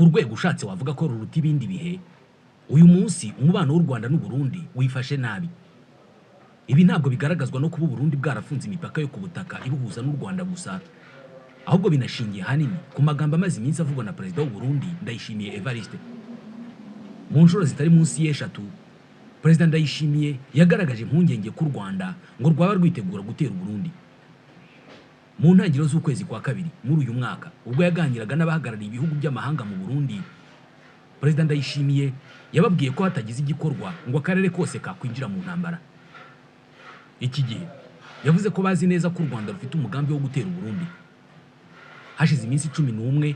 Ku rwego ushatse wavuga ko ruruta ibindi bihe, uyu munsi umubano w'u Rwanda n'u Burundi wifashe nabi. Ibi ntabwo bigaragazwa no kuba Burundi bwarafunze imipaka yo ku butaka ibuhuza n'u Rwanda gusa, ahubwo binashingiye hanini ku magambo amaze iminsi avugwa na Perezida w'u Burundi Ndayishimiye Evariste. Mu nshuro zitari munsi y'eshatu, Perezida Ndayishimiye yagaragaje impungenge ko u Rwanda ngo rwaba rwitegura gutera Burundi. Mu ntangiriro z'ukwezi kwa kabiri muri uyu mwaka, ubwo yaganiraga n'abahagarariye ibihugu by'amahanga mu Burundi, Perezida Ndayishimiye yababwiye ko hatagize igikorwa ngo akarere kose kakwinjira mu ntambara. Iki gihe yavuze ko bazi neza ko u Rwanda rufite umugambi wo gutera Burundi. Hashize iminsi 11,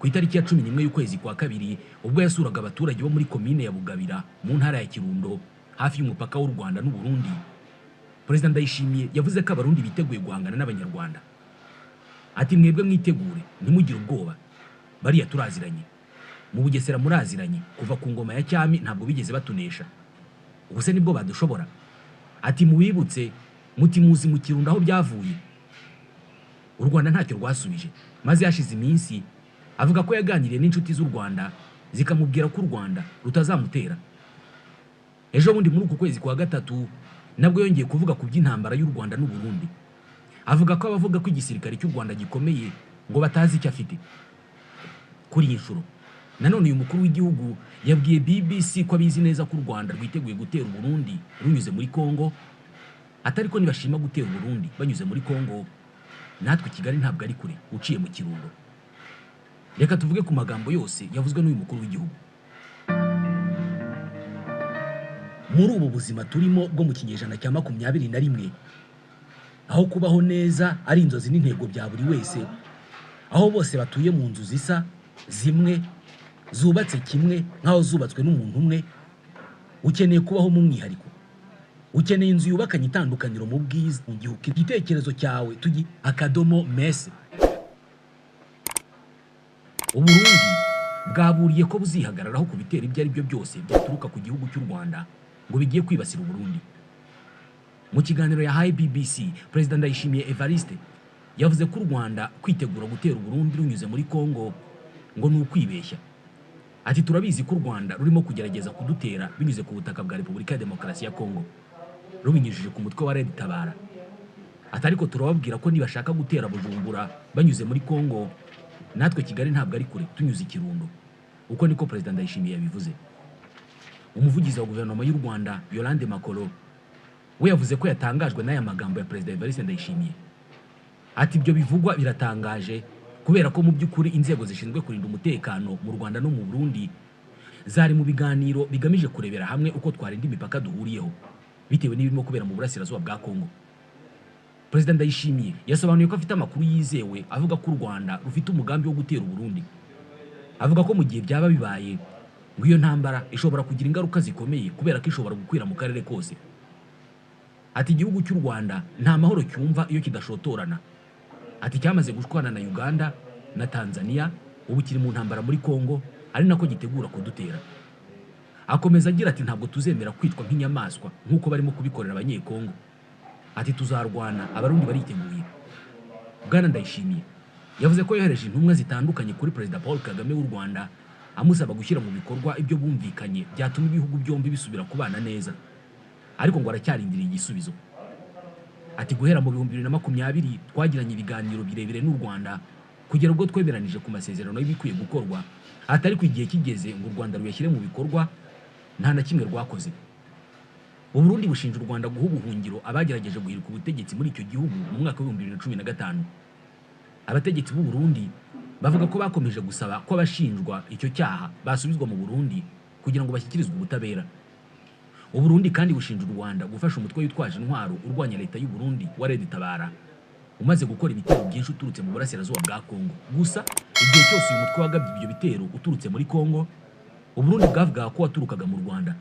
ku itariki ya 11 y'ukwezi kwa kabiri, ubwo yasuraga abaturage bo muri komine ya Bugabira mu ntara ya Kirundo hafi y'umupaka w'u Rwanda n'u Burundi, Perezida Ndayishimiye yavuze ko Abarundi biteguye guhangana n'Abanyarwanda. Ati mwebwe mwitegure, ntimugire ubwoba, bariya turaziranye, mu Bugesera muraziranye, kuva ku ngoma ya cyami ntabwo bigeze batunesha, ubu se nibwo badushobora? Ati mubibutse muti muzi mu Kirundo aho byavuye. U Rwanda ntacyo rwasubije, maze hashize iminsi avuga ko yaganiriye n'inshuti z'u Rwanda zikamubwira ko u Rwanda rutazamutera. Ejo bundi muri uku kwezi kwa gatatu nabwo yongeye kuvuga ku by'intambara y'u Rwanda n'u Burundi, avuga ko abavuga ko igisirikare cy'u Rwanda gikomeye ngo batazi icyo afite. Kuri iyi nshuro nanone uyu mukuru w'igihugu yabwiye BBC ko abizi neza ko u Rwanda rwiteguye gutera Burundi runyuze muri Kongo, atari ko nibashima gutera Burundi banyuze muri Kongo, natwe Kigali ntabwo ari kure uciye mu Kirundo. Reka tuvuge ku magambo yose yavuzwe n'uyu mukuru w'igihugu. Muri ubu buzima turimo bwo mu kinyejana cya 21, aho kubaho neza ari inzozi n'intego bya buri wese, aho bose batuye mu nzu zisa zimwe zubatse kimwe nk'aho zubatswe n'umuntu umwe, ukeneye kubaho mu mwihariko, ukeneye inzu yubakanye itandukaniro mu bwiza. Mu gihe igitekerezo cyawe tugi akadomo mese. Uburundi bwaburiye ko buzihagararaho ku bitero ibyo ari byo byose byaturuka ku gihugu cy'u Rwanda ngo bigiye kwibasira Uburundi. Mu kiganiro yahaye BBC, Perezida Ndayishimiye Evariste yavuze ko u Rwanda kwitegura gutera Uburundi runyuze muri Kongo ngo ni ukwibeshya. Ati turabizi ko u Rwanda rurimo kugerageza kudutera binyuze ku butaka bwa Repubulika ya Demokarasi ya Kongo, rubinyujije ku mutwe wa Red Tabara. Ati ariko turababwira ko nibashaka gutera Bujumbura banyuze muri Kongo, natwe Kigali ntabwo ari kure tunyuze i Kirundo. Uko niko Perezida Ndayishimiye yabivuze. Umuvugizi wa guverinoma y'u Rwanda Yolande Makolo we yavuze ko yatangajwe n'aya magambo ya Perezida Evariste Ndayishimiye. Ati ibyo bivugwa biratangaje kubera ko mu by'ukuri inzego zishinzwe kurinda umutekano mu Rwanda no mu Burundi zari mu biganiro bigamije kurebera hamwe uko twarinda imipaka duhuriyeho bitewe n'ibirimo kubera mu burasirazuba bwa Kongo. Perezida Ndayishimiye yasobanuye ko afite amakuru yizewe avuga ko u Rwanda rufite umugambi wo gutera Burundi. Avuga ko mu gihe byaba bibaye ngo iyo ntambara ishobora kugira ingaruka zikomeye kubera ko ishobora gukwira mu karere kose. Ati igihugu cy'u Rwanda nta mahoro cyumva iyo kidashotorana. Ati cyamaze gushwana na Uganda na Tanzania, ubu kiri mu ntambara muri Kongo ari nako gitegura kudutera. Akomeza agira ati ntabwo tuzemera kwitwa nk'inyamaswa nk'uko barimo kubikorera abanyekongo. Ati tuzarwana, Abarundi bariteguye. Bwana Ndayishimiye yavuze ko yohereje intumwa zitandukanye kuri Perezida Paul Kagame w'u Rwanda amusaba gushyira mu bikorwa ibyo bumvikanye byatuma ibihugu byombi bisubira kubana neza, ariko ngo aracyarindiriye igisubizo. Ati guhera mu 2020 twagiranye ibiganiro birebire n'u Rwanda kugera ubwo twemeranije ku masezerano y'ibikwiye gukorwa, ati ariko igihe kigeze ngo u Rwanda ruyashyire mu bikorwa nta na kimwe rwakoze. Uburundi bushinja u Rwanda guha ubuhungiro abagerageje guhirika ubutegetsi muri icyo gihugu mu mwaka wa 2015. Abategetsi b'u Burundi bavuga ko bakomeje gusaba ko abashinjwa icyo cyaha basubizwa mu Burundi kugira ngo bashyikirizwe ubutabera. Uburundi kandi bushinja u Rwanda gufasha umutwe witwaje intwaro urwanya leta y'u Burundi wa Red Tabara, umaze gukora ibitero byinshi uturutse mu burasirazuba bwa Kongo. Gusa igihe cyose uyu mutwe wagabye ibyo bitero uturutse muri Kongo, Uburundi bwavugaga ko waturukaga mu Rwanda.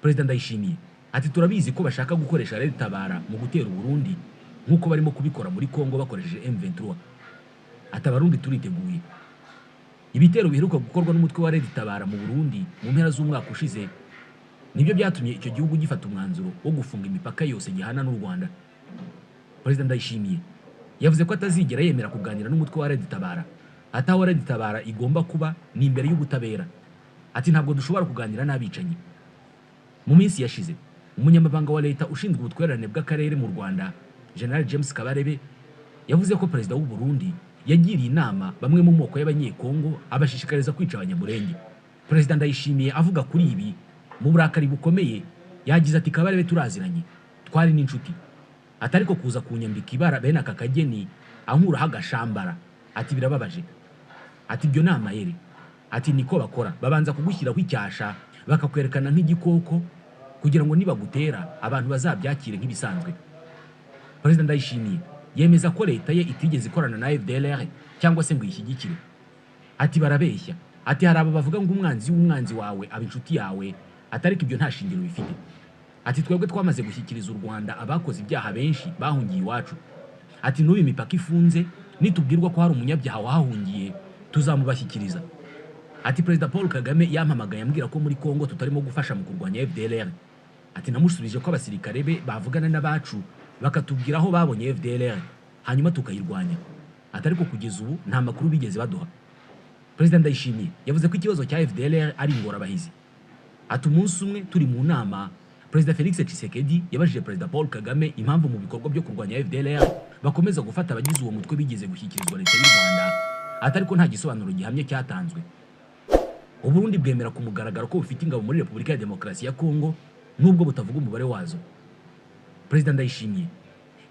Perezida Ndayishimiye ati turabizi ko bashaka gukoresha Red Tabara mu gutera Uburundi nk'uko barimo kubikora muri Kongo bakoresheje M23. Ati Abarundi turiteguye. Ibitero biheruka gukorwa n'umutwe wa Red Tabara mu Burundi mu mpera z'umwaka ushize nibyo byatumye icyo gihugu gifata umwanzuro wo gufunga imipaka yose gihana n'u Rwanda. Perezida Ndayishimiye yavuze ko atazigera yemera kuganira n'umutwe wa Red Tabara. Ati aho RED-Tabara igomba kuba ni imbere y'ubutabera. Ati ntabwo dushobora kuganira n'abicanyi. Mu minsi yashize, umunyamabanga wa leta ushinzwe ubutwererane bw'akarere mu Rwanda, General James Kabarebe, yavuze ko perezida w'u Burundi yagiriye inama bamwe mu moko y'Abanyekongo abashishikariza kwica Abanyamulenge. Perezida Ndayishimiye avuga kuri ibi mu burakari bukomeye, yagize ati Kabarebe turaziranye, twari n'inshuti. Ati ariko kuza kunyambika ibara bene aka kageni ankuraho agashambara, ati birababaje. Ati ibyo ni amayeri. Ati niko bakora, babanza kugushyiraho icyasha bakakwerekana nk'igikoko kugira ngo nibagutera abantu bazabyakire nk'ibisanzwe. Perezida Ndayishimiye yemeza ko leta ye itigeze ikorana na FDLR cyangwa se ngo iyishyigikire. Ati barabeshya. Ati hari abo bavuga ngo umwanzi w'umwanzi wawe aba inshuti yawe, ati ariko ibyo nta shingiro bifite. Ati twebwe twamaze gushyikiriza u Rwanda abakoze ibyaha benshi bahungiye iwacu. Ati n'ubu imipaka ifunze, nitubwirwa ko hari umunyabyaha wahahungiye tuzamubashyikiriza. Ati Perezida Paul Kagame yampamagaye ambwira ko muri Kongo tutarimo gufasha mu kurwanya FDLR. Ati namusubije ko abasirikare be bavugana n'abacu bakatubwira aho babonye FDLR hanyuma tukayirwanya. Ati ariko kugeza ubu nta makuru bigeze baduha. Perezida Ndayishimiye yavuze ko ikibazo cya FDLR ari ingorabahizi. Ati umunsi umwe turi mu nama, Perezida Felix Tshisekedi yabajije Perezida Paul Kagame impamvu mu bikorwa byo kurwanya FDLR bakomeza gufata abagize uwo mutwe bigeze gushyikirizwa leta y'u Rwanda, ati ariko nta gisobanuro gihamye cyatanzwe. U Burundi bwemera ku mugaragaro ko bufite ingabo muri Repubulika ya Demokarasi ya Kongo nubwo butavuga umubare wazo. Perezida Ndayishimiye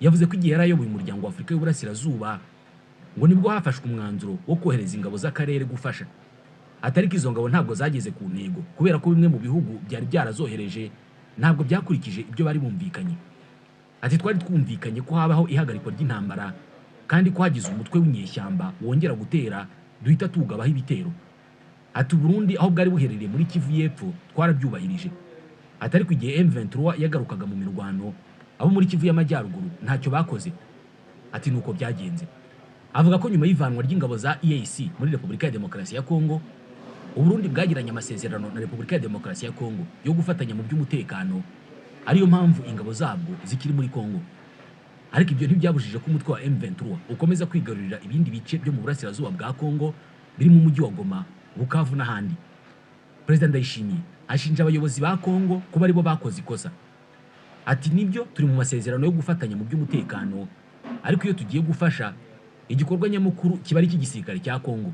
yavuze ko igihe yari ayoboye umuryango wa Afurika y'Uburasirazuba ngo nibwo hafashwe umwanzuro wo kohereza ingabo z'akarere gufasha. Ati ariko izo ngabo ntabwo zageze ku ntego kubera ko bimwe mu bihugu byari byarazohereje ntabwo byakurikije ibyo bari bumvikanye. Ati twari twumvikanye ko habaho ihagarikwa ry'intambara kandi ko hagize umutwe w'inyeshyamba wongera gutera duhita tuwugabaho ibitero. Ati Burundi aho bwari buherereye muri Kivu y'Epfo twarabyubahirije. Ati ariko igihe M23 yagarukaga mu mirwano abo muri Kivu y'Amajyaruguru ntacyo bakoze. Ati nuko byagenze. Avuga ko nyuma y'ivanwa ry'ingabo za EAC muri Repubulika ya Demokarasi ya Kongo, u Burundi bwagiranye amasezerano na Repubulika ya Demokarasi ya Kongo yo gufatanya mu by'umutekano, ariyo mpamvu ingabo zabwo zikiri muri Kongo. Ariko ibyo ntibyabujije ko umutwe wa M23 ukomeza kwigarurira ibindi bice byo mu burasirazuba bwa Kongo birimo umujyi wa Goma, Bukavu n'ahandi. Perezida Ndayishimiye ashinja abayobozi ba Kongo kuba aribo bakoze ikosa. Ati nibyo turi mu masezerano yo gufatanya mu by'umutekano, ariko iyo tugiye gufasha igikorwa nyamukuru kiba ari icy'igisirikare cya Kongo.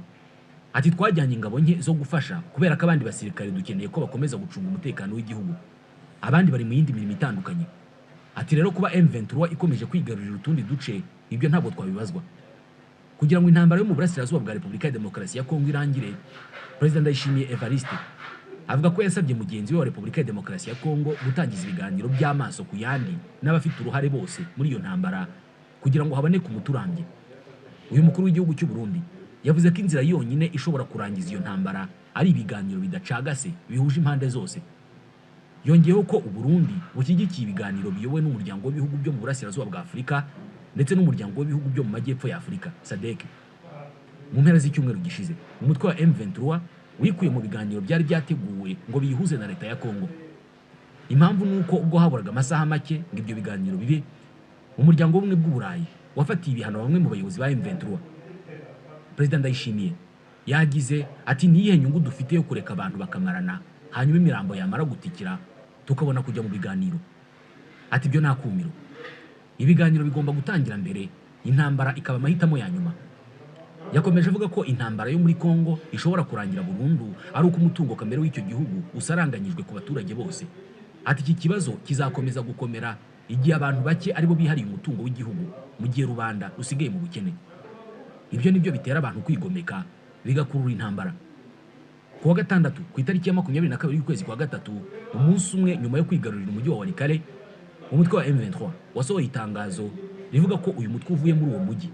Ati twajyanye ingabo nke zo gufasha kubera ko abandi basirikare dukeneye ko bakomeza gucunga umutekano w'igihugu, abandi bari mu yindi mirimo itandukanye. Ati rero kuba M23 ikomeje kwigarurira utundi duce ibyo ntabwo twabibazwa. Kugira ngo intambara yo mu burasirazuba bwa Repubulika ya Demokarasi ya Kongo irangire, Perezida Ndayishimiye Evariste avuga ko yasabye mugenzi we wa Repubulika ya Demokarasi ya Kongo gutangiza ibiganiro by'amaso ku yandi n'abafite uruhare bose muri iyo ntambara kugira ngo haboneke umuti urambye. Uyu mukuru w'igihugu cy'u Burundi yavuze ko inzira yonyine ishobora kurangiza iyo ntambara ari ibiganiro bidacagase bihuje impande zose. Yongeyeho ko u Burundi bushyigikiye ibiganiro biyobowe n'umuryango w'ibihugu byo mu burasirazuba bwa Afurika ndetse n'umuryango w'ibihugu byo mu majyepfo ya Afurika SADC. Mu mpera z'icyumweru gishize, umutwe wa M23 wikuye mu biganiro byari byateguwe ngo biyihuze na leta ya Kongo. Impamvu ni uko ubwo haburaga amasaha make ngo ibyo biganiro bibe, umuryango w'ubumwe bw'u Burayi wafatiye ibihano bamwe mu bayobozi ba M23. Perezida Ndayishimiye yagize ati ni iyihe nyungu dufite yo kureka abantu bakamarana hanyuma imirambo yamara gutikira tukabona kujya mu biganiro? Ati ibyo nta kumiro. Ibiganiro bigomba gutangira mbere, intambara ikaba amahitamo ya nyuma. Yakomeje avuga ko intambara yo muri Kongo ishobora kurangira burundu ari uko umutungo kamere w'icyo gihugu usaranganyijwe ku baturage bose. Ati iki kibazo kizakomeza gukomera igihe abantu bake aribo bihariye umutungo w'igihugu mu gihe rubanda rusigaye mu bukene. Ibyo nibyo bitera abantu kwigomeka bigakurura intambara. Ku wa gatandatu ku itariki ya 22 y'ukwezi kwa gatatu, umunsi umwe nyuma yo kwigarurira umujyi wa Walikale, umutwe wa M23 wasohoye itangazo rivuga ko uyu mutwe uvuye muri uwo mujyi.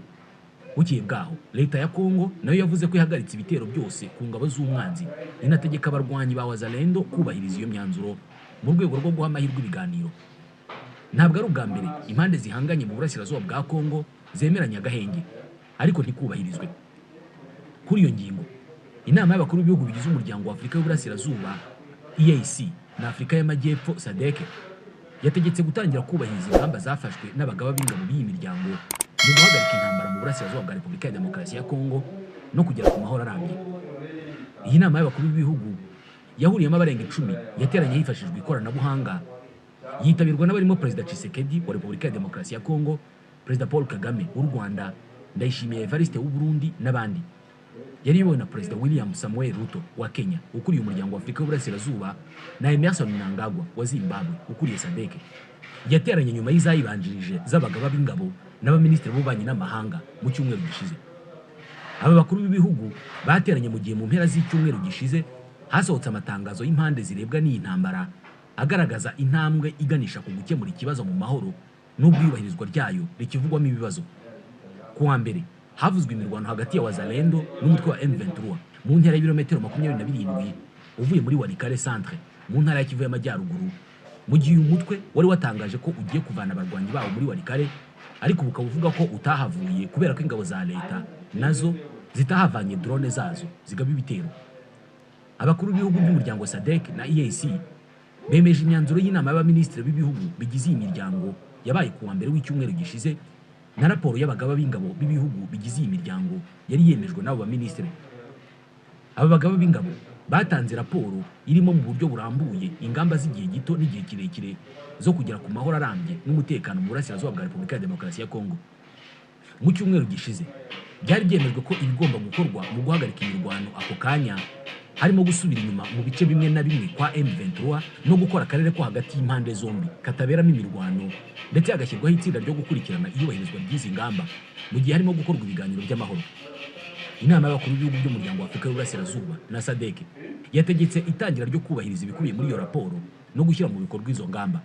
Bukeye bwaho, leta ya Kongo nayo yavuze ko ihagaritse ibitero byose ku ngabo z'umwanzi, inategeka abarwanyi ba Wazalendo kubahiriza iyo myanzuro mu rwego rwo guha amahirwe ibiganiro. Ntabwo ari ubwa mbere impande zihanganye mu burasirazuba bwa Kongo zemeranya agahenge, ariko ntikubahirizwe. Kuri iyo ngingo, inama y'abakuru b'ibihugu bigize umuryango wa Afurika y'Uburasirazuba EAC na Afurika y'Amajyepfo SADC yategetse gutangira kubahiriza ingamba zafashwe n'abagaba b'ingabo b'iyi miryango mu guhagarika intambara mu Burasirazuba bwa Repubulika ya Demokarasi ya Kongo no kugera ku mahoro arambye. Iyi nama y'abakuru b'ibihugu yahuriyemo abarenga 10 yateranye hifashishijwe ikoranabuhanga, yitabirwa n'abarimo Perezida Tshisekedi wa Repubulika ya Demokarasi ya Kongo, Perezida Paul Kagame w'u Rwanda, Ndayishimiye Evariste w'u Burundi n'abandi. Yari iyobowe na Perezida William Samuel Ruto wa Kenya ukuriye Umuryango wa Afurika y'Uburasirazuba na Emmerson Mnangagwa wa Zimbabwe ukuriye SADC. Yateranye nyuma y'izayibanjirije z'abagaba b'ingabo n'abaminisitiri b'ububanyi n'amahanga mu cyumweru gishize. Aba bakuru b'ibihugu bateranye mu gihe mu mpera z'icyumweru gishize hasohotse amatangazo y'impande zirebwa n'iyi ntambara agaragaza intambwe iganisha ku gukemura ikibazo mu mahoro n'ubwo iyubahirizwa ryayo rikivugwamo ibibazo. Ku wa mbere havuzwe imirwano hagati ya Wazalendo n'umutwe wa M23 mu ntera y'ibirometero 27 uvuye muri Walikale Centre mu ntara ya Kivu y'Amajyaruguru, mu gihe uyu mutwe wari watangaje ko ugiye kuvana abarwanyi bawo muri Walikale, ariko ukaba uvuga ko utahavuye kubera ko ingabo za leta nazo zitahavanye drone zazo zigaba ibitero. Abakuru b'ibihugu by'umuryango SADC na EAC bemeje imyanzuro y'inama y'abaminisitiri b'ibihugu bigize iyi miryango yabaye ku wa mbere w'icyumweru gishize na raporo y'abagaba b'ingabo b'ibihugu bigize iyi miryango yari yemejwe n'abo baminisitiri. Aba bagaba b'ingabo batanze raporo irimo mu buryo burambuye ingamba z'igihe gito n'igihe kirekire zo kugera ku mahoro arambye n'umutekano mu Burasirazuba bwa Repubulika ya Demokarasi ya Kongo. Mu cyumweru gishize byari byemejwe ko ibigomba gukorwa mu guhagarika imirwano ako kanya harimo gusubira inyuma mu bice bimwe na bimwe kwa M23 no gukora akarere ko hagati y'impande zombi kataberamo imirwano, ndetse hagashyirwaho itsinda ryo gukurikirana iyubahirizwa ry'izi ngamba mu gihe harimo gukorwa ibiganiro by'amahoro. Inama y'abakuru b'ibihugu by'Umuryango wa Afurika y'Uburasirazuba na SADC yategetse itangira ryo kubahiriza ibikubiye muri iyo raporo no gushyira mu bikorwa izo ngamba.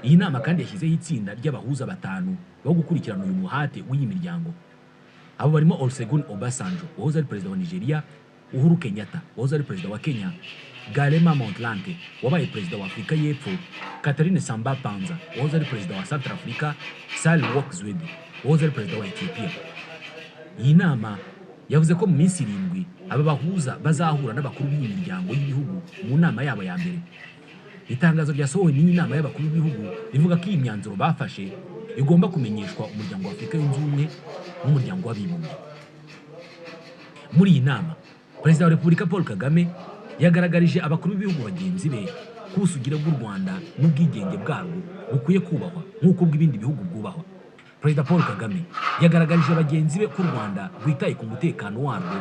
Iyi nama kandi yashyizeho itsinda ry'abahuza 5 bo gukurikirana uyu muhate w'iyi miryango. Abo barimo Olusegun Obasanjo wahoze ari perezida wa Nigeria, Uhuru Kenyatta wahoze ari perezida wa Kenya, Kgalema Motlanthe wabaye perezida wa Afurika y'Epfo, Catherine Samba Panza wahoze ari perezida wa Centrafrica, Sahle-Work Zewde wahoze ari perezida wa Ethiopia. Iyi nama yavuze ko mu minsi 7 aba bahuza bazahura n'abakuru b'iyi miryango y'ibihugu mu nama yabo ya mbere. Itangazo ryasohowe n'iyi nama y'abakuru b'ibihugu rivuga ko iyi myanzuro bafashe igomba kumenyeshwa Umuryango wa Afurika Yunze Ubumwe n'Umuryango w'Abibumbye. Muri iyi nama Perezida wa Repubulika Paul Kagame yagaragarije abakuru b'ibihugu bagenzi be ko ubusugire bw'u Rwanda n'ubwigenge bwarwo bukwiye kubahwa nk'uko bw'ibindi bihugu bwubahwa. Perezida Paul Kagame yagaragarije bagenzi be ko u Rwanda rwitaye ku mutekano warwo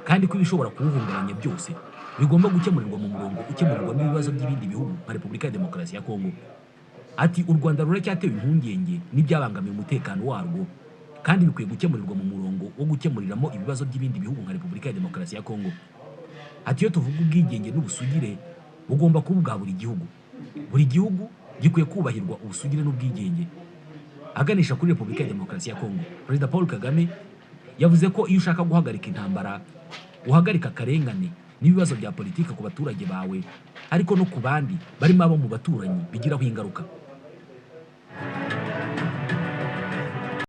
kandi ko ibishobora kuwuhungabanya byose bigomba gukemurirwa mu murongo ukemurirwamo ibibazo by'ibindi bihugu nka Repubulika ya Demokarasi ya Kongo. Ati u Rwanda ruracyatewe impungenge n'ibyabangamiye umutekano warwo kandi bikwiye gukemurirwa mu murongo wo gukemuriramo ibibazo by'ibindi bihugu nka Repubulika ya Demokarasi ya Kongo. Ati iyo tuvuga ubwigenge n'ubusugire bugomba kuba ubwa buri gihugu. Buri gihugu gikwiye kubahirwa ubusugire n'ubwigenge. Aganisha kuri Repubulika ya Demokarasi ya Kongo, Perezida Paul Kagame yavuze ko iyo ushaka guhagarika intambara uhagarika akarengane n'ibibazo bya politiki ku baturage bawe, ariko no ku bandi barimo abo mu baturanyi bigiraho ingaruka.